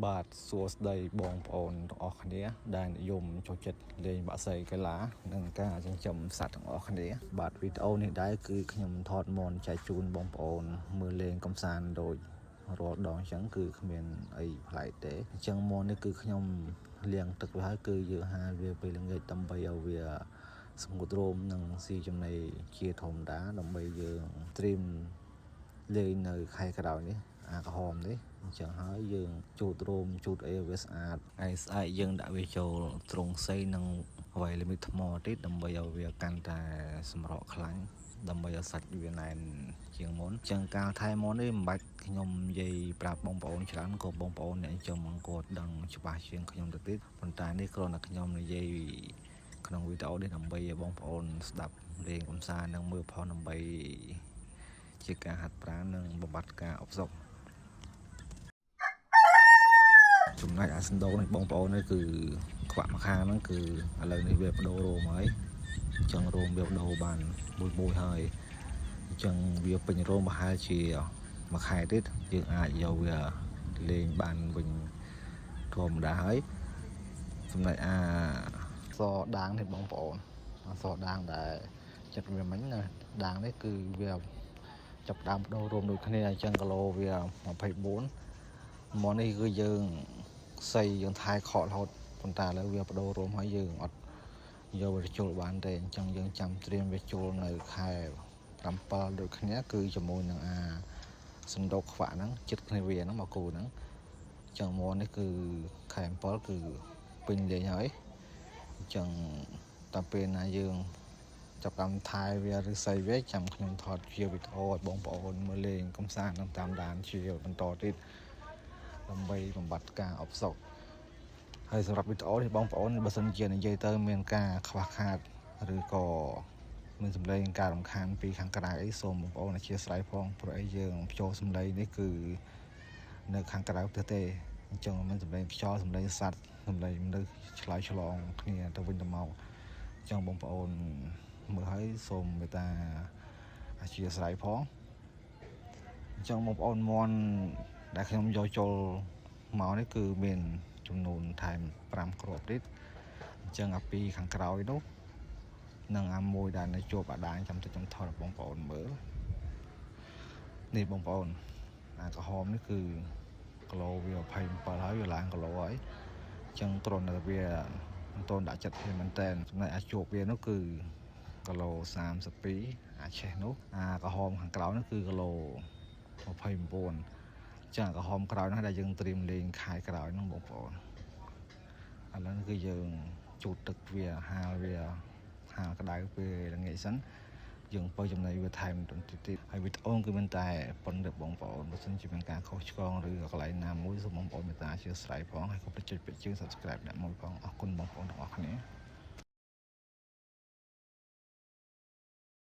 បាទសួស្តីបងប្អូនទាំងអស់គ្នាដែលនិយមចូលចិត្តលេងបក្សីកីឡានិងការចិញ្ចឹមសត្វទាំងអស់គ្នាបាទវីដេអូនេះដែរគឺខ្ញុំថតមនចែកជូនបងប្អូនមើលលេងកំសាន្តដូចរាល់ដងអញ្ចឹងគឺគ្មានអីប្លែកទេអញ្ចឹងមននេះគឺខ្ញុំលាងទឹកវាហើយគឺយើងហាលវាពេលល្ងាចដើម្បីឲ្យវាស្ងួតរោមនិងស៊ីចំណីជាធម្មតាដើម្បីយើងត្រៀម លេងនៅខែក្រោយនេះអាក្រហមនេះអញ្ចឹងហើយយើងជូតរោមជូតអីឲ្យវាស្អាតហើយស្អែកយើងដាក់វាចូលទ្រុងសីនិងវៃលមីថ្មទៀតដើម្បីឲ្យវាកាន់តែសម្រក់ខ្លាញ់ដើម្បីឲ្យសាច់វាណែនជាងមុនអញ្ចឹងកាលថែមុននេះមិនបាច់ខ្ញុំនិយាយប្រាប់បងប្អូនច្រើនក៏បងប្អូនអ្នកចិញ្ចឹមគាត់ដឹងច្បាស់ជាងខ្ញុំទៅទៀតប៉ុន្តែនេះគ្រាន់តែខ្ញុំនិយាយក្នុងវីដេអូនេះដើម្បីឲ្យបងប្អូនស្ដាប់លេងកំសាន្តនិងមើលផងដើម្បី ជាការហាត់ប្រាណនិងបំបត្តិការអផ្សុកចំណែកអាសណ្ដូងនេះបងប្អូននេះគឺខ្វាក់មួយខាងហ្នឹងគឺឥឡូវនេះវាបដូររោមហើយអញ្ចឹងរោមវាបដូរបានមួយមួយហើយអញ្ចឹងវាពេញរោមប្រហែលជាមួយខែទៀតយើងអាចយកវាលេងបានវិញធម្មតាហើយចំណែកអាសដាងនេះបងប្អូនអាសដាងដែលចិត្តវាមិញណាដាងនេះគឺវា ចាប់ដើមបដូររួមដូចគ្នាអញ្ចឹងគីឡូវា24មកនេះគឺយើងសីយើងថែខករហូតប៉ុន្តែឥឡូវវាបដូររួមហើយយើងអត់យកវាជុលបានទេអញ្ចឹងយើងចាំត្រៀមវាជុលនៅខែ7ដូចគ្នាគឺជាមួយនឹងអាសណ្ដូកខ្វាក់ហ្នឹងចិត្តគ្នាវាហ្នឹងមកគូហ្នឹងអញ្ចឹងមកនេះគឺខែ7គឺពេញលេងហើយអញ្ចឹងតែពេលណាយើង ចាប់តាមថែវាឬសីវាចាំខ្ញុំថតជាវីដេអូឲ្យបងប្អូនមើលលេងកំសាន្តនិងតាមដានជាបន្តទៀតដើម្បីបំបត្តិការអផ្សុកហើយសម្រាប់វីដេអូនេះបងប្អូនបើសិនជានិយាយទៅមានការខ្វះខាតឬក៏មានសម្លេងការរំខានពីខាងក្រៅអីសូមបងប្អូនអធ្យាស្រ័យផងព្រោះអីយើងបញ្ចូលសម្លេងនេះគឺនៅខាងក្រៅផ្ទះទេអញ្ចឹងមានសម្លេងខ្យល់សម្លេងសត្វសម្លេងមនុស្សឆ្លើយឆ្លងគ្នាទៅវិញទៅមកអញ្ចឹងបងប្អូនមើលហើយសូមមេត្តាអធ្យាស្រ័យផងអញ្ចឹងបងប្អូនមន់ដែលខ្ញុំយកចូលមកនេះគឺមានចំនួនថែម5គ្រាប់ទៀតអញ្ចឹងអាពីរខាងក្រោយនោះនិងអាមួយដែលនៅជាប់អាដាងចាំតិចខ្ញុំថតឲ្យបងប្អូនមើលនេះបងប្អូនអាក្រហមនេះគឺគីឡូវា27ហើយវាឡើងគីឡូហើយអញ្ចឹងគ្រាន់តែវាមិនទាន់ដាក់ចិត្តវាមែនតើចំណែកអាចជាប់វានោះគឺគីឡូ32អាឆេះនោះអាក្រហមខាងក្រោយនោះគឺគីឡូ29ចឹងអាក្រហមក្រោយនោះដែលយើងត្រៀមលេងខែក្រោយនោះបងប្អូនឥឡូវនេះគឺយើងជូតទឹកវាហាលវាហាលក្តៅពេលល្ងាចសិនយើងបើចំណីវាថែមបន្តិចទៀតហើយវីដេអូគឺមានតែប៉ុណ្្នេះបងប្អូនបើសិនជាមានការខុសឆ្គងឬកន្លែងណាមួយសូមបងប្អូនមេត្តាអធ្យាស្រ័យផងហើយកុំភ្លេចចុចពាក្យជើង Subscribe អ្នកមួយផងអរគុណបងប្អូនទាំងអស់គ្នា។